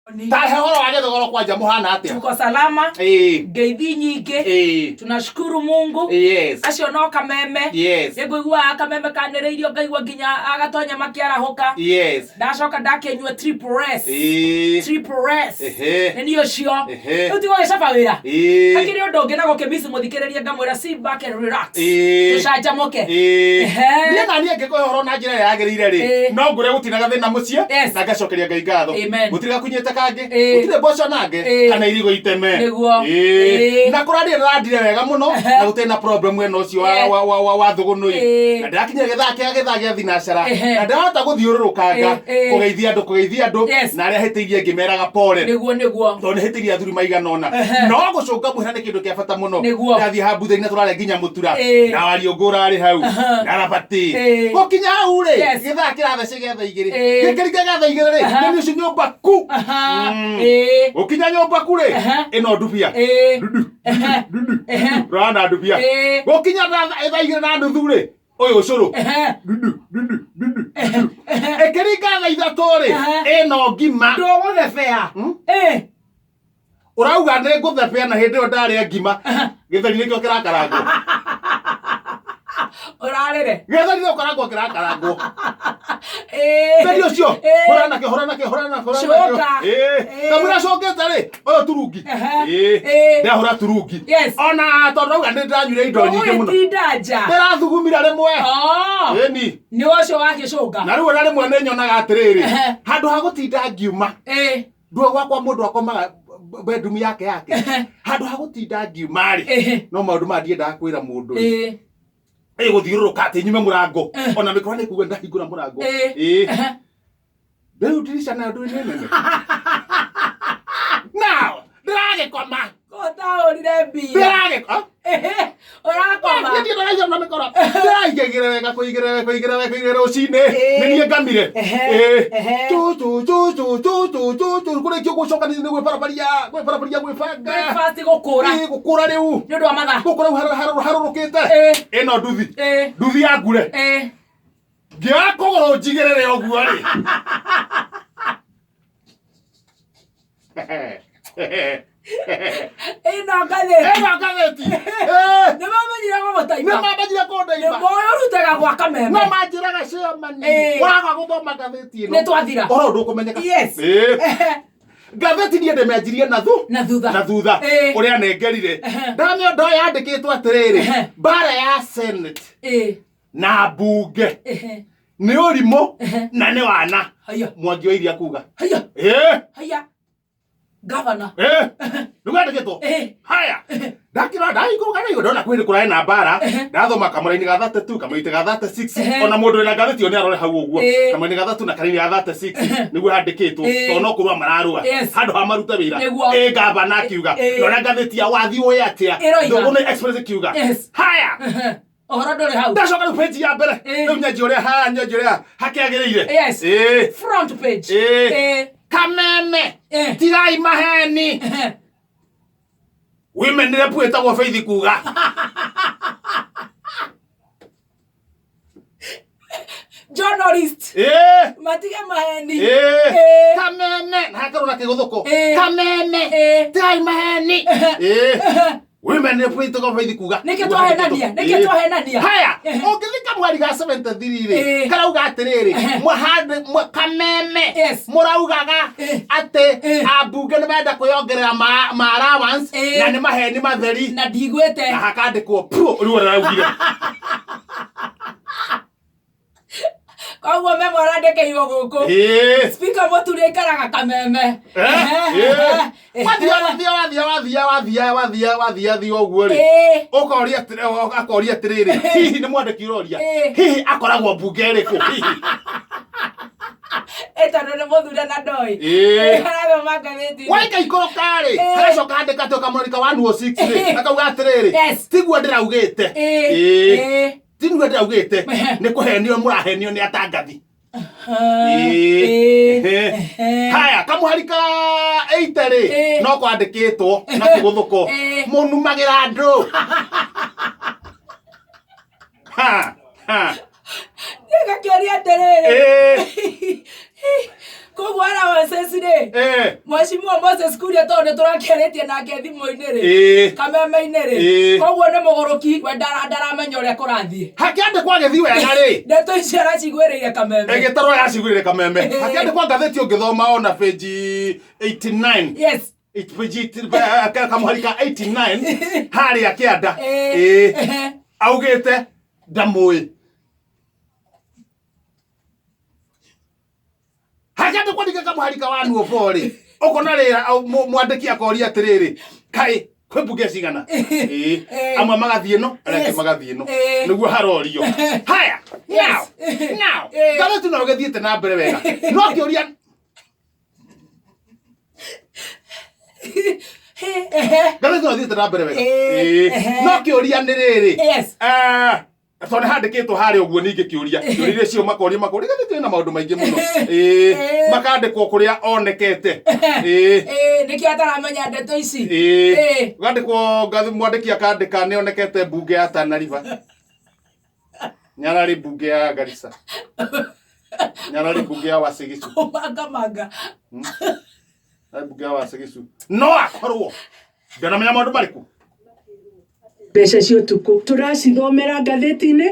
Tahe horo wa gĩthogoro kwanja mũhana atĩa? Tuko salama. Ngeithi nyingĩ. Tunashukuru Mungu. Acio no kameme. Nĩngũiguaga kameme kanĩrĩirio ngaigua nginya agatonya makĩarahũka. Ndacoka ndakĩnyua Triple S. Triple S. Nĩ niĩ ũcio. Rĩu tiga gũgĩcaba wĩra. Hakĩrĩ ũndũ ũngĩ na gũkĩmiss mũthikĩrĩria ngamwĩra sit back and relax. Tũcanjamũke. Niĩ na niĩ ngĩkũhe ũhoro na njĩra ĩrĩa yagĩrĩire rĩ, no ngũre gũtirĩ na gathĩna mũciĩ na ngacokeria Ngai ngatho. Gũtirĩ gakunyĩte kangĩ, gũtirĩ mboco nange kana irigũ iteme. Na kũrandire ndĩrandire wega mũno na gũtirĩ na problem mwena ũcio wa thũgũnũi. Na ndĩrakinyire gĩthaa kĩa gĩthaa gĩa thinacara na ndĩrahota gũthiũrũrũkanga kũgeithia andũ kũgeithia andũ na arĩa hĩtĩirie ngĩmeraga pole. Nĩguo nĩguo. Tondũ nĩ hĩtĩirie athuri maigana ũna. No gũcũnga mũhera nĩ kĩndũ kĩa bata mũno. Ndathiĩ hambuthĩ-inĩ tũrarĩa nginya mũtura na wariũngũ ũrarĩ hau na rabati. Gũkinya hau rĩ, gĩthaa kĩrathece gĩa thaa 2. Gĩkĩringa gĩa thaa 2 rĩ, nĩ ũcio nyũmba ku. Gũkinya nyũmba ku rĩ, ĩno ndubia. Dudu, dudu, rana ndubia. Gũkinya thaa 2:30 rĩ, ũyũ ũcũrũ. Dudu, dudu, dudu, dudu. Ĩkĩringa thaa 3 rĩ, ĩno ngima. Ndũgũthebea. Ũrauga nĩ ngũthebea na hĩndĩ ĩyo ndarĩa ngima. Gĩtheri nĩkĩo kĩrakarangwo. Ũrarĩre. Gĩtheri nĩkĩo karangwo kĩrakarangwo. Gĩtheri ũcio. Hũra nakĩo, hũra nakĩo, hũra nakĩo, hũra nakĩo. Coka. Kamũira cokete rĩ, ũyũ turungi. Ndahũra turungi. Ona tondũ rauga nĩ ndĩranyuire indo nyingĩ mũno. Ndũgũgĩtinda nja. Ndĩrathugumira rĩmwe. Ĩni. Nĩ ũcio wagĩcũnga. Na rĩu ona rĩmwe nĩ nyonaga atĩrĩrĩ, handũ ha gũtinda ngiuma. Ndua gwakwa mũndũ akomaga bedroom yake yake. Handũ ha gũtinda ngiuma rĩ, no maũndũ maya ndiendaga kwĩra mũndũ rĩ. Gũthiũrũrũka atĩ nyume mũrango. Ona mĩkora nĩ kuga ndahingũra mũrango. Rĩu ndirica nayo ndũĩ nĩ nene. Now, ndĩragĩkoma. Ũtaũrire mbia. Ndĩragĩkoma. Ũrakoma. Niĩ ndĩraigĩra na mĩkora. Ndĩraigĩrĩra wega kũigĩrĩra wega kũigĩrĩra wega kũigĩrĩra rũcinĩ. Nĩ niĩ ngamire. Tu tu tu tu tu tu tu tu kũrĩkia gũcokanĩria nĩ gwĩbarabaria gwĩbarabaria gwĩbanga. Breakfast gũkũra. Gũkũra rĩu. Nĩ ũndũ wa mathaa. Gũkũra rĩu harũrũkĩte. Ĩno nduthi. Nduthi ya ngure. Ngĩoya kũgũrũ njigĩrĩre ũguo rĩ. Ĩno ngathĩti. Ĩno ngathĩti. Nĩ mamenyire gũgũtaima. Nĩ mamenyire kũndaima. Nĩ moĩ ũrutaga gwa kameme. No manjĩraga chairman. Waga gũthoma ngathĩti ĩno. Nĩ twathira. Ũhoro ndũkũmenyeka. Yes. Ngathĩti niĩ ndĩmĩanjirie na thu. Na thutha. Na thutha. Ũrĩa nengerire. Ndamĩo ndoya yandĩkĩtwo atĩrĩrĩ. Mbara ya Senate. Na mbunge. Nĩ ũrimũ na nĩ wana. Mwangi wa Iria kuga. Haya. Gavana. Nĩguo yandĩkĩtwo. Haya. Ndakĩrora ndahingũrũka na igũrũ ndona kwĩrĩ kũrarĩ na mbara. Ndathoma kamũraini ga 32 kamũraini ga 36 ona mũndũ wĩna ngathĩti ĩyo nĩ arore hau ũguo. Kamũraini ga 32 na karaini ga 36 nĩguo handĩkĩtwo tondũ no kũrũa mararũa. Handũ ha marute wĩra. Gavana akiuga. Ndona ngathĩti ya wathi ũĩ atĩa. Thũgũnĩ Express ĩkiuga. Haya. Ũhoro ndũrĩ hau. Ndacoka rĩu page ya mbere. Rĩu nyanjie ũrĩa haha nyanjie ũrĩa hakĩagĩrĩire. Front page. Kameme. Tigai maheni. Women rep wĩtagwo Faith kuga. Journalist. Matige maheni. Kameme. Na hakarwo na kĩgũthũko. Kameme. Tigai maheni. Women rep wĩtagwo Faith kuga. Nĩkĩ twahenania? Nĩkĩ twahenania? Haya, ũngĩthika mweri ga 73 rĩ, karauga atĩrĩrĩ, kameme mũraugaga atĩ ambunge nĩ marenda kwĩyongerera ma allowance na nĩ maheni matheri. Na ndigwĩte. Na hakandĩkwo pu rĩu ũraugire. Koguo memo arandĩkĩirwo gũkũ. Speaker Mũturi aikaraga kameme. Wathia wathia wathia wathia wathia wathia wathia thia ũguo rĩ. Ũkoria atĩrĩ akoria atĩrĩrĩ, hihi nĩ mwandĩki ũroria? Hihi akoragwo mbunge ĩrĩkũ? Hihi. Tondũ nĩ mũthure na ndoĩ. Arathoma ngathĩti. Waika ikũrũka rĩ, hagacoka andĩka atĩ kamũrori ka 106 rĩ, akauga atĩrĩrĩ, tiguo ndĩraugĩte. Tiguo ndĩraugĩte, nĩ kũhenio mũrahenio nĩ atangathi. Haya, kamũhari ka 8 rĩ, no kwandĩkĩtwo na kĩgũthũko. Mũnumagĩra andũ. Ha, ha. Ngakĩũria atĩrĩrĩ. Koguo allowances rĩ, Mheshimiwa Moses Kuria, tondũ nĩ tũrakĩarĩtie nake thimũ-inĩ rĩ, kameme-inĩ rĩ, koguo nĩ mũgũrũki we, ndaramenya ũrĩa kũrathiĩ. Hakĩandĩkwo agĩthiĩ wega rĩ. Ndeto ici araciguĩrĩire kameme. Ĩgĩtarwo yaciguĩrĩire kameme. Hakĩandĩkwo ngathĩti ũngĩthoma ona page 89. Page 80, kamũhari ka 89 harĩa kĩanda. Ĩĩ. Augĩte ndamũĩ. Hakĩandĩkwo ningĩ kamũhari ka 104 rĩ, ũkona rĩra mwandĩki akoria atĩrĩrĩ, kaĩ kwĩ mbunge cigana? Ĩĩ. Amwe magathiĩ no arĩa angĩ magathiĩ no. Nĩguo harorio. Haya, now now ngathĩti no gĩthiĩte na mbere wega, no kĩũria ngathĩti no gĩthiĩte na mbere wega. Ĩĩ. No kĩũria nĩ rĩrĩ, Ah, tondũ nĩ handĩkĩtwo harĩa ũguo, ningĩ kĩũria kĩũria iria cio makoria makoria, ngathĩti ĩna maũndũ maingĩ mũno. Ĩĩ. Makandĩkwo kũrĩa onekete. Ĩĩ. Ĩĩ, nĩkĩo ataramenya ndeto ici. Ĩĩ. Gandĩkwo mwandĩki akandĩka nĩ onekete mbunge ya Tana River, nĩ ararĩ mbunge ya Garissa, nĩ ararĩ mbunge ya Uasin Gishu. Kũmangamanga. Ararĩ mbunge ya Uasin Gishu, no akorwo ndanamenya maũndũ marĩkũ. Mbeca cia ũtukũ tũracithomera ngathĩti-inĩ.